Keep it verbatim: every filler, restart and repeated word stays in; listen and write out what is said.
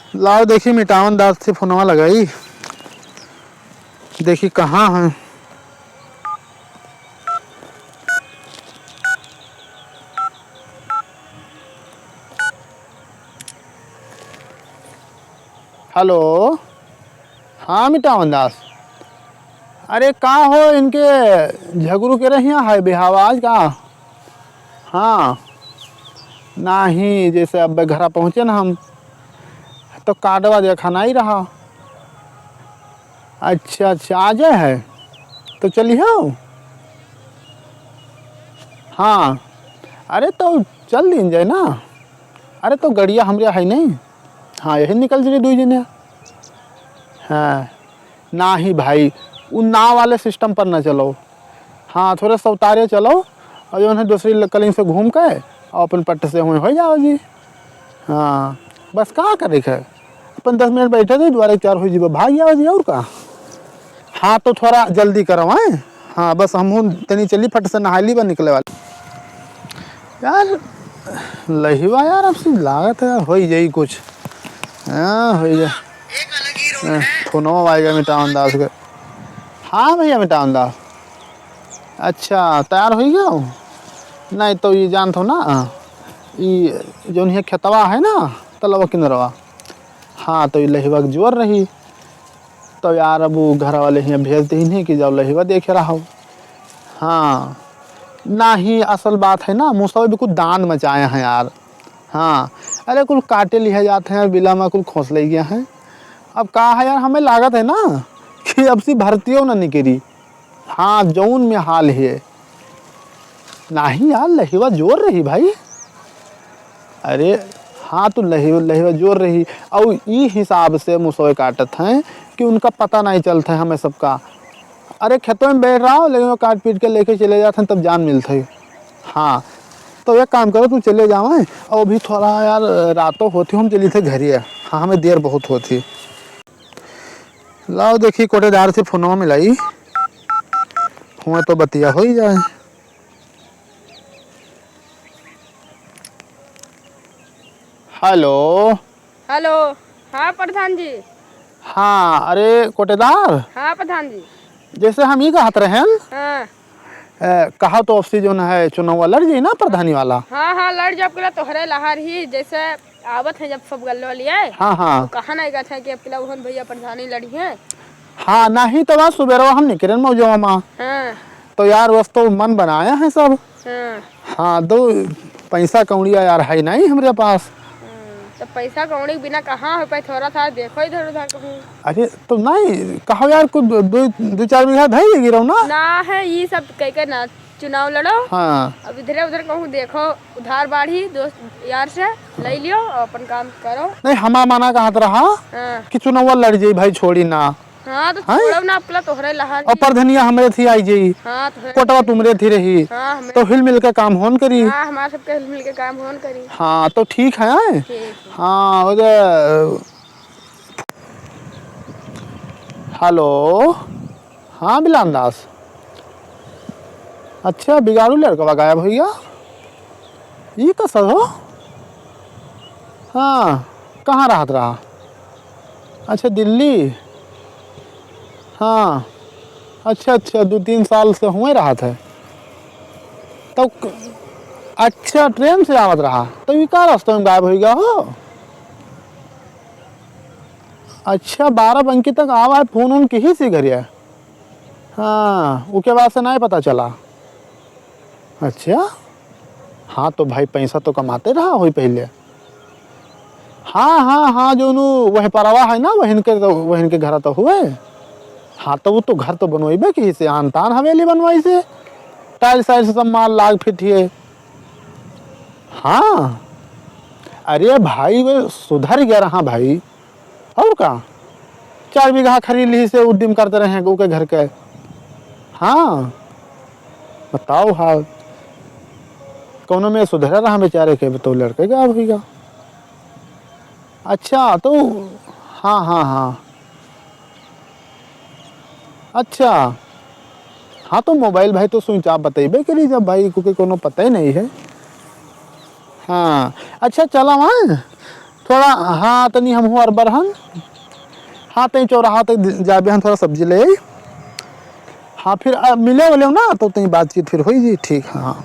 लाओ देखी, मिटावन दास से फोनवा लगाई, देखी कहाँ है। हेलो, हाँ मिटावन दास, अरे का हो, इनके झगरू के रहिया है बिहाव आज का? हाँ, नाही, जैसे अब घरा पहुँचे ना हम, तो कार्डवा देखा नाही रहा। अच्छा, अच्छा, आ जाए है, तो चलिहो। हाँ, अरे तो चल दिन जाए ना। अरे तो गड़िया हमरे है नहीं। हाँ, यही निकल चली दुई जने। हाँ, नाही भाई, उ नाव वाले सिस्टम पर ना चलो। हाँ, थोड़े सौतारे चलो और जो है दूसरी ल-, कलिंग से घूम के और अपन पट्ट से हुए हो जाओ जी। हाँ, बस का करे के है, अपन दस मिनट बैठे थे, दुआरे चार हो जीबो, भाग जाओ जी, और का। हाँ, तो थोड़ा जल्दी करो, हैं? हाँ, बस हमहूँ तनी चली, फट से नहाई ली, बा निकले वाली। यार, लहिवा यार, अब से लागत है यार, होई जाई कुछ। हाँ, होई जाई। हाँ, फोनो आएगा मिटावन दास के। हाँ भैया मिटावन दास। अच्छा, तैयार होई गयो? नहीं तो ये जानत हो ना, ये जौन है खेतवा है ना, तलवा किनरवा, हाँ, तो ये लहिवा के जोर रही। तो यार, अब वो घर वाले हियाँ भेज दीन है कि जाओ लहिवा देखे रहो। हाँ, नाही, असल बात है ना, मुसवा भी कुछ दांद मचाए हैं यार। हाँ, अरे कुल काटे लिहे जात हैं, बिला में कुल खोस ले गया है। अब का है यार, हमें लागत है ना कि अब सी भर्तियों ना निकरी। हाँ, जौन में हाल है। नाही यार, लहिवा जोर रही भाई। अरे हाँ, तो लहि-, लहिवा जोर रही। और ई हिसाब से मुसवे काटत हैं कि उनका पता नहीं चलता है हमें सबका। अरे खेतों में बैठ रहा हो, लेकिन वो काट पीट के लेके चले जाते हैं, तब जान मिलता है। हाँ, तो एक काम करो, तू चले जावे। और अभी थोड़ा यार रातों होती, हम चली थे घरिया। हाँ, हमें देर बहुत होती। लाओ देखी, कोटेदार से फोनवा मिलाई, हुआ तो बतिया हो ही जाए। हेलो। हेलो। हाँ प्रधान जी। हाँ, अरे कोटेदार। हाँ प्रधान जी। जैसे हम ही कहत रहेन, हाँ। ए, कहा तो अब से जौन है चुनाव लड़ जाई ना प्रधानी वाला। हाँ, हाँ, लड़ जाब, अब किला तोहरे लहार ही, जैसे आवत है जब सब गल्लो लिए। हाँ, हाँ। तो कहा नहीं कहते हैं कि अब किला उहन भैया प्रधानी लड़ी हैं। हाँ, नहीं तो आज सुबेरवा हम निकरेन मौजवा मा। हाँ। तो यार, बस तो मन बनाया है सब। हाँ। हाँ, तो पैसा कौड़िया यार है नहीं हमरे पास। हम्म, तो पैसा कौड़ी बिना कहाँ हो पाए, थोड़ा सा देखो इधर उधर कहूँ। अरे, तो नहीं, कहो यार, कुछ दो, दो, दो चार बीघा धई गिरो ना। ना है, ये सब कह के ना चुनाव लड़ो। हाँ। अब इधरे उधर कहूँ देखो, उधार बाढ़ी दोस्त यार से ले लियो और अपन काम करो। नहीं, हमार माना कहत रहा हाँ। कि चुनाव लड़ जाई भाई, छोड़ी ना। हाँ, तो हैं? छोड़ो ना, अपना तोहरे लहार और ही। परधनिया हमरे थी आई जाई। हाँ, तोहरे कोटवा तुमरे थी रही। हाँ, हमरे तो हिल मिल के काम होन करी। हाँ, हमारे सबके हिल मिल के काम होन करी। हाँ, तो ठीक है, हैं? ठीक है। हाँ, वो जो, हेलो, हाँ बिलान दास। अच्छा, बिगाड़ू लड़कवा गायब हो गया? ई कस हो? हाँ, कहाँ रहत रहा? अच्छा, दिल्ली। हाँ, अच्छा, अच्छा, दो तीन साल से हुए रहत है। तो क-, अच्छा, ट्रेन से आवत रहा, तो ई का रास्ता में गायब हो गया हो? अच्छा, बारह बंकी तक आवा है, फोन उन किही से घरिया? हाँ, उके बाद से नहीं पता चला। अच्छा, हाँ, तो भाई पैसा तो कमाते रहा होई पहले। हाँ, हाँ, हाँ, जो नु वह परवा है ना, वहिन के तो, वहिन के घर तो हुए। हाँ, तो वो तो घर तो बनवाइबे की से, आन तान हवेली बनवाई से, टाइल्स साइल्स सब माल लाग फिट हिए। हाँ, अरे भाई, वो सुधर गया रहा भाई। और का, चार बीघा खरीद ली से उद्यम करते रहे हैं ओके घर के। हाँ, बताओ हाल, कौनो में सुधरा रहा बेचारे के, तो लड़के गायब होइगा। अच्छा, तो हाँ, हाँ, हाँ, अच्छा, हाँ, तो मोबाइल भाई तो स्विच ऑफ बतइबे करी, जब भाई को के कोनो पता ही नहीं है। हाँ, अच्छा, चला वहाँ थोड़ा, हाँ, तनी हमहू अरबर हन। हाँ, तनी चौराहा तक जाबे हन, थोड़ा सब्जी ले आई। हाँ, फिर, आ, मिले वाले हो ना, तो तनी बातचीत फिर होई जी। ठीक, हाँ, हाँ।